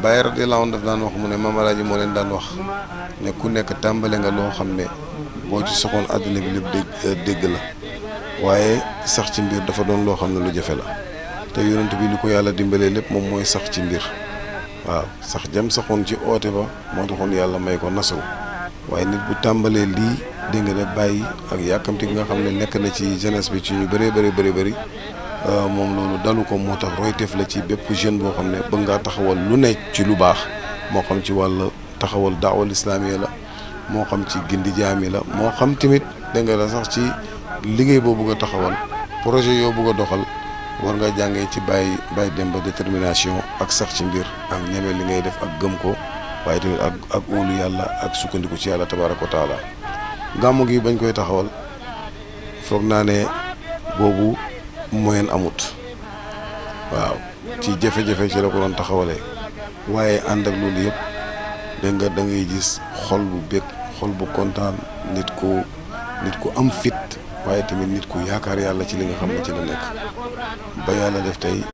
Baye radiyallahu anhu daf daan wax mu ne Maam Alaaji moo leen daan wax ne ku nekk tàmbale nga loo xam ne boo ci soxoon àdduna bi lépp dégg la waaye sax ci mbir dafa doon loo xam ne lu jafe la te yonent bi li ko yàlla dimbalee lépp moom mooy sax ci mbir waaw sax jam saxoon ci oote ba moo taxoon yàlla may ko nasru waaye nit bu tàmbalee lii dégg nga de bàyyi ak yàkkamti gi nga xam ne nekk na ci jeunesse bi ci ñu bëree bëri moom loolu dalu ko moo tax royteef la ci bépp jeune boo xam ne bëgg ngaa taxawal lu ne ci lu baax moo xam ci wàll taxawal daawal islaamiya la moo xam ci gindi jaami la moo xam tamit dégg nga la sax ci liggéey boo bëgg a taxawal projet yoo bëgg a doxal war nga jàngee ci bàyyi dem ba détermination ak sax ci mbir ak ñeme li ngay def ak gëm ko waaye tamit ak óolu yàlla ak sukkandiku ci yàlla tabaaraka wa taala gàmmu gi bañ koy taxawal foog naa ne boobu moyen amut waaw ci jafe-jafe ci la ko doon taxawalee waaye ànd ak loolu yëpp dégg nga da ngay gis xol bu bég xol bu kontaan nit ku am fit waaye tamit nit ku yaakaar yàlla ci li nga xam ne ci la nekk ba yàlla def tey